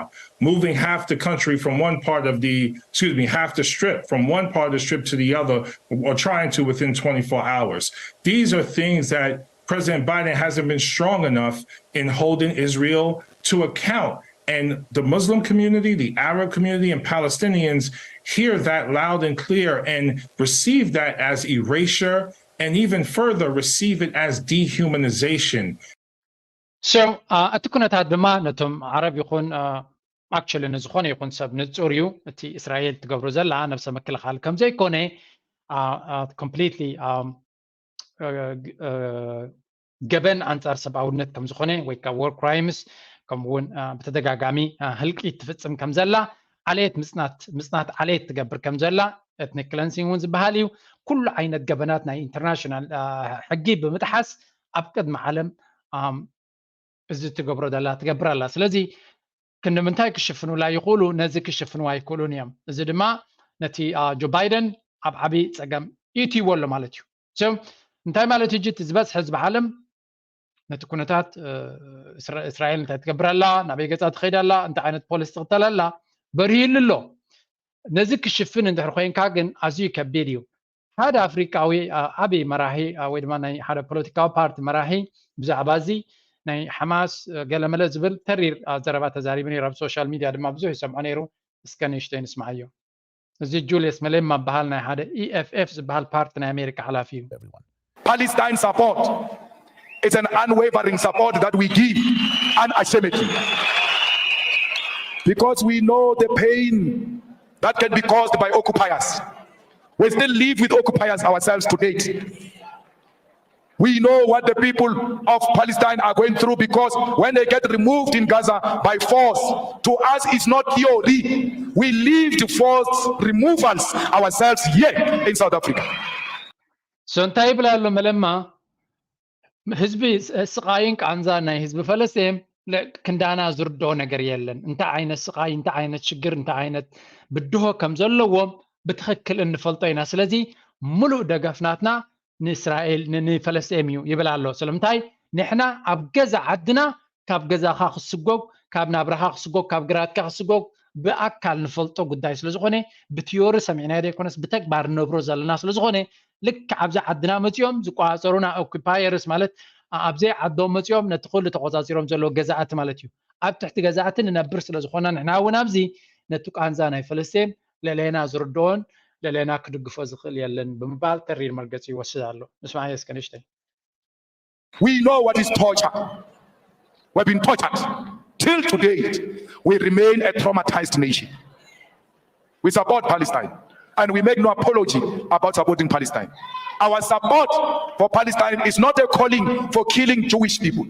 Moving half the country from one part of the, excuse me, half the strip from one part of the strip to the other, or trying to within twenty-four hours. These are things that President Biden hasn't been strong enough in holding Israel to account. And the Muslim community, the Arab community, and Palestinians hear that loud and clear and receive that as erasure, and even further, receive it as dehumanization. So እቲ ኩነታት ድማ ነቶም ዓረብ ይኹን actually ንዝኾነ ይኹን ሰብ ንፁር እዩ። እቲ እስራኤል ትገብሮ ዘላ ነብሰ ምክልኻል ከም ዘይኮነ completely ገበን ኣንፃር ሰብኣውነት ከም ዝኾነ ወይ ከዓ war crimes፣ ከምኡ እውን ብተደጋጋሚ ህልቂት ትፍፅም ከም ዘላ፣ ዓሌት ምፅናት ምፅናት ዓሌት ትገብር ከም ዘላ፣ ethnic cleansing እውን ዝበሃል እዩ። ኩሉ ዓይነት ገበናት ናይ international ሕጊ ብምጥሓስ ኣብ ቅድሚ ዓለም እዚ ትገብሮ ዘላ ትገብር ኣላ። ስለዚ ክንዲ ምንታይ ክሽፍኑላ ይኽእሉ? ነዚ ክሽፍንዋ ኣይክእሉን እዮም። እዚ ድማ ነቲ ጆ ባይደን ኣብ ዓብዪ ፀገም ይእትይዎ ኣሎ ማለት እዩ። እንታይ ማለት እዩ? እቲ ዝበዝሐ ህዝቢ ዓለም ነቲ ኩነታት እስራኤል እንታይ ትገብር ኣላ፣ ናበይ ገፃ ትኸይድ ኣላ፣ እንታይ ዓይነት ፖሊሲ ትኽተል ኣላ በርሂሉ ኣሎ። ነዚ ክሽፍን እንድሕር ኮይንካ ግን ኣዝዩ ከቢድ እዩ። ሓደ ኣፍሪቃዊ ዓብዪ መራሒ ወይ ድማ ናይ ሓደ ፖለቲካዊ ፓርቲ መራሒ ብዛዕባ እዚ ናይ ሓማስ ገለመለ ዝብል ተሪር ዘረባ ተዛሪቡ ነይሩ። ኣብ ሶሻል ሚድያ ድማ ብዙሕ ይሰምዖ ነይሩ። እስከ ንእሽተይ ንስምዓዮ። እዚ ጁልየስ መሌማ ዝበሃል ናይ ሓደ E F F ዝበሃል ፓርቲ ናይ ኣሜሪካ ሓላፊ እዩ። Palestine support is an unwavering support that we give unashamedly, because we know the pain that can be caused by occupiers. We still live with occupiers ourselves to date. We know what the people of Palestine are going through, because when they get removed in Gaza by force, to us it's not theory. We lived forced removals ourselves here in South Africa. So እንታይ ይብል ኣሎ መለማ? ህዝቢ ስቃይን ቃንዛ ናይ ህዝቢ ፈለስጤም ክንዳና ዝርድኦ ነገር የለን። እንታይ ዓይነት ስቃይ፣ እንታይ ዓይነት ሽግር፣ እንታይ ዓይነት ብድሆ ከም ዘለዎም ብትኽክል እንፈልጦ ኢና። ስለዚ ሙሉእ ደገፍ ናትና ንእስራኤል ንፈለስጤም እዩ ይብል ኣሎ። ስለምንታይ ንሕና ኣብ ገዛ ዓድና ካብ ገዛኻ ክስጎግ፣ ካብ ናብራኻ ክስጎግ፣ ካብ ግራትካ ክስጎግ ብኣካል ንፈልጦ ጉዳይ ስለዝኾነ ብቲዮሪ ሰሚዕናዮ ዘይኮነስ ብተግባር ንነብሮ ዘለና ስለዝኾነ ልክዕ ኣብዚ ዓድና መፂኦም ዝቆፃፀሩና occupiers ማለት ኣብዘይ ዓዶም መፂኦም ነቲ ኩሉ ተቆፃፂሮም ዘለዎ ገዛእቲ ማለት እዩ። ኣብ ትሕቲ ገዛእቲ ንነብር ስለዝኾና ንሕና እውን ኣብዚ ነቲ ቃንዛ ናይ ፈለስጤም ለለየና ዝርድኦን ለለየና ክድግፎ ዝኽእል የለን ብምባል ተሪር መርገፂ ይወስድ ኣሎ። ንስማዓዮ እስከ ንእሽተይ። We know what is torture. We've been tortured. Till today, we remain a traumatized nation. We support Palestine, and we make no apology about supporting Palestine. Our support for Palestine is not a calling for killing Jewish people.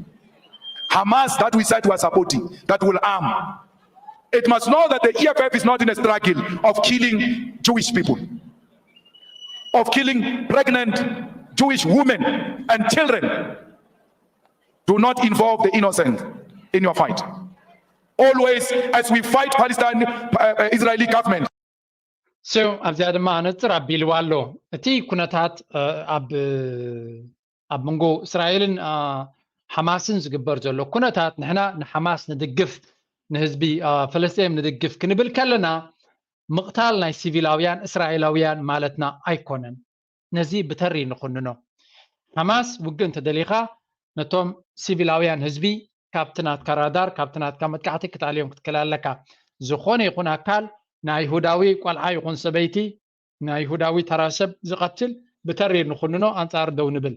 Hamas that we said we are supporting, that will arm It must know that the E F F is not in a struggle of killing Jewish people, of killing pregnant Jewish women and children. Do not involve the innocent in your fight. Always, as we fight Palestine, uh, uh, Israeli government, So ኣብዚኣ ድማ ኣነፅር ኣቢልዋ ኣሎ። እቲ ኩነታት ኣብ ኣብ መንጎ እስራኤልን ሓማስን ዝግበር ዘሎ ኩነታት፣ ንሕና ንሓማስ ንድግፍ፣ ንህዝቢ ፍልስጤም ንድግፍ ክንብል ከለና፣ ምቕታል ናይ ሲቪላውያን እስራኤላውያን ማለትና ኣይኮነን። ነዚ ብተሪ ንኹንኖ። ሓማስ ውግእ እንተደሊኻ፣ ነቶም ሲቪላውያን ህዝቢ ካብቲ ናትካ ራዳር፣ ካብቲ ናትካ መጥቃዕቲ ክትኣልዮም ክትክእል ኣለካ። ዝኾነ ይኹን ኣካል፣ ናይ ይሁዳዊ ቆልዓ ይኹን ሰበይቲ፣ ናይ ይሁዳዊ ተራ ሰብ ዝቐትል ብተሪር ንኹንኖ፣ ኣንጻር ደው ንብል።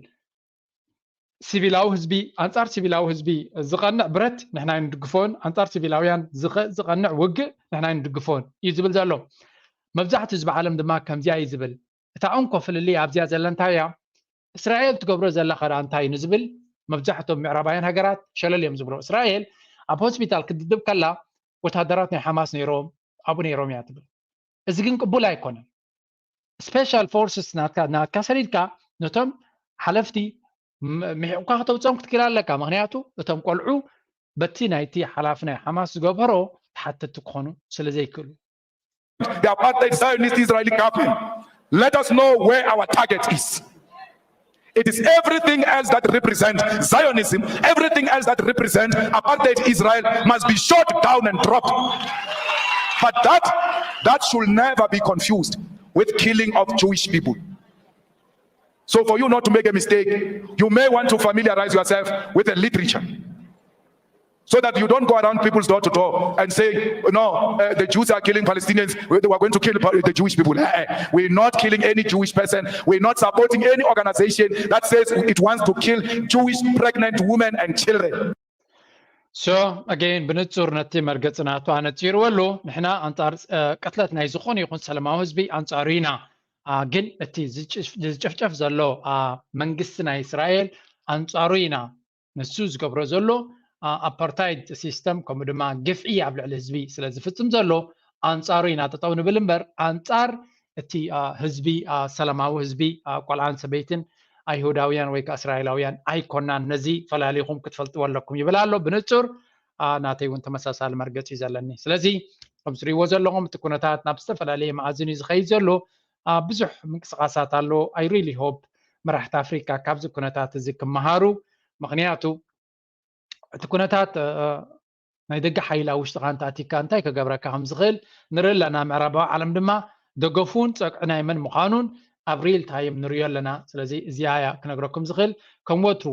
ሲቪላዊ ህዝቢ፣ ኣንጻር ሲቪላዊ ህዝቢ ዝቐንዕ ብረት ንሕና ንድግፎን፣ ኣንጻር ሲቪላውያን ዝኸ- ዝቐንዕ ውግእ ንሕና ንድግፎን እዩ ዝብል ዘሎ። መብዛሕትኡ ህዝቢ ዓለም ድማ ከምዚኣ እዩ ዝብል። እታ እንኮ ፍልልይ ኣብዚኣ ዘላ እንታይ እያ? እስራኤል ትገብሮ ዘላ ኸዳ እንታይ ንዝብል፣ መብዛሕቶም ምዕራባውያን ሃገራት ሸለል እዮም ዝብሎ። እስራኤል ኣብ ሆስፒታል ክትድብደብ ከላ፣ ወታደራት ናይ ሓማስ ነይሮም፣ ኣብኡ ነይሮም እያ ትብል። እዚ ግን ቅቡል ኣይኮነን። ስፔሻል ፎርስስ ናትካ ናትካ ሰዲድካ፣ ነቶም ሓለፍቲ ም- ምሒቕኳ ከተውፅኦም ክትክእል ኣለካ። ምክንያቱ እቶም ቆልዑ በቲ ናይቲ ሓላፊ ናይ ሓማስ ዝገበሮ ተሓተቲ ክኾኑ ስለ ዘይክእሉ። The apartheid Zionist Israeli government. Let us know where our target is. It is everything else that represents Zionism, everything else that represents apartheid Israel must be shot down and dropped. But that that should never be confused with killing of Jewish people. So for you not to make a mistake, you may want to familiarize yourself with the literature, so that you don't go around people's door to door and say, "No, uh, the Jews are killing Palestinians. We, we are going to kill Pa- the Jewish people." Eh, eh. We're not killing any Jewish person. We're not supporting any organization that says it wants to kill Jewish pregnant women and children. So again፣ ብንጹር ነቲ መርገጺ ናቱ ኣነጺርዎ ኣሎ። ንሕና ኣንጻር እ፣ ቅትለት ናይ ዝኾነ ይኹን ሰላማዊ ህዝቢ ኣንጻሩ ኢና። ኣ፣ ግን እቲ ዝጭፍ- ዝጭፍጨፍ ዘሎ ኣ፣ መንግስቲ ናይ እስራኤል ኣንጻሩ ኢና። ንሱ ዝገብሮ ዘሎ ኣፓርታይድ ሲስተም፣ ከምኡ ድማ ግፍዒ ኣብ ልዕሊ ህዝቢ ስለ ዝፍጽም ዘሎ ኣንጻሩ ኢና ጠጠው ንብል እምበር፣ ኣንጻር እቲ ህዝቢ፣ ሰላማዊ ህዝቢ፣ ቆልዓን ሰበይትን፣ ኣይሁዳውያን ወይ ከዓ እስራኤላውያን ኣይኮናን። ነዚ ፈላሊኹም ክትፈልጥዎ ኣለኩም ይብል ኣሎ ብንጹር። ናተይ እውን ተመሳሳሊ መርገፂ እዩ ዘለኒ። ስለዚ ከም ትሪእዎ ዘለኹም እቲ ኩነታት ናብ ዝተፈላለየ መኣዝን እዩ ዝኸይድ ዘሎ። ብዙሕ ምንቅስቃሳት ኣሎ። I really hope መራሕቲ ኣፍሪካ ካብዚ ኩነታት እዚ ክመሃሩ። ምክንያቱ እቲ ኩነታት ናይ ደገ ሓይሊ ኣብ ውሽጥኻ እንተኣቲካ እንታይ ከገብረካ ከም ዝኽእል ንርኢ ኣለና። ምዕራባዊ ዓለም ድማ ደገፉን ፀግዒ ናይ መን ምዃኑን ኣብ ሪል ታይም ንሪኦ ኣለና። ስለዚ እዚኣ እያ ክነግረኩም ዝኽእል። ከም ወትሩ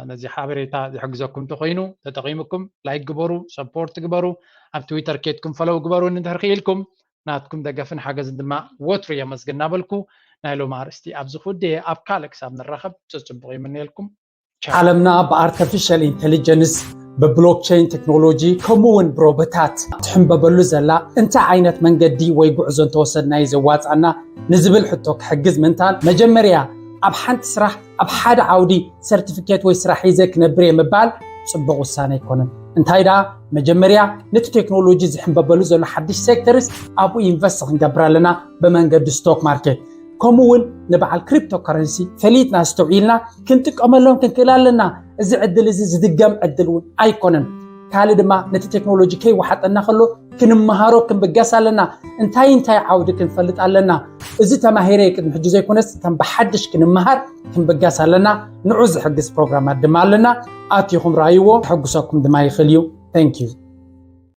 ነዚ ሓበሬታ ዝሕግዘኩም እንተኮይኑ ተጠቂምኩም ላይክ ግበሩ፣ ሰፖርት ግበሩ፣ ኣብ ትዊተር ኬድኩም ፈለው ግበሩ። እንድሕር ክኢልኩም ናትኩም ደገፍን ሓገዝን ድማ ወትሩ የመስግን እናበልኩ ናይ ሎም ኣርእስቲ ኣብዚ ክውድየ። ኣብ ካልእ ክሳብ ንራኸብ ጽጽቡቕ ይምነየልኩም። ዓለምና ብኣርተፊሻል ኢንቴሊጀንስ፣ ብብሎክቸይን ቴክኖሎጂ ከምኡ እውን ብሮቦታት ትሕንበበሉ ዘላ እንታይ ዓይነት መንገዲ ወይ ጉዕዞ እንተወሰድና እዩ ዘዋፅኣና ንዝብል ሕቶ ክሕግዝ ምእንታን መጀመርያ ኣብ ሓንቲ ስራሕ ኣብ ሓደ ዓውዲ ሰርቲፊኬት ወይ ስራሕ ሒዘ ክነብር እየ ምባል ፅቡቕ ውሳነ ኣይኮነን። እንታይ ደኣ መጀመርያ ነቲ ቴክኖሎጂ ዝሕንበበሉ ዘሎ ሓድሽ ሴክተርስ ኣብኡ ኢንቨስት ክንገብር ኣለና ብመንገዲ ስቶክ ማርኬት። ከምኡ እውን ንበዓል ክሪፕቶ ከረንሲ ፈሊጥና ኣስተውዒልና ክንጥቀመሎም ክንክእል ኣለና። እዚ ዕድል እዚ ዝድገም ዕድል እውን ኣይኮነን። ካልእ ድማ ነቲ ቴክኖሎጂ ከይወሓጠና ከሎ ክንመሃሮ ክንብገስ ኣለና። እንታይ እንታይ ዓውዲ ክንፈልጥ ኣለና። እዚ ተማሂረ ቅድሚ ሕጂ ዘይኮነስ ከም ብሓድሽ ክንመሃር ክንብገስ ኣለና። ንዑ ዝሕግዝ ፕሮግራማት ድማ ኣለና። ኣቲኹም ረኣይዎ፣ ከሐጉሰኩም ድማ ይኽእል እዩ። Thank you።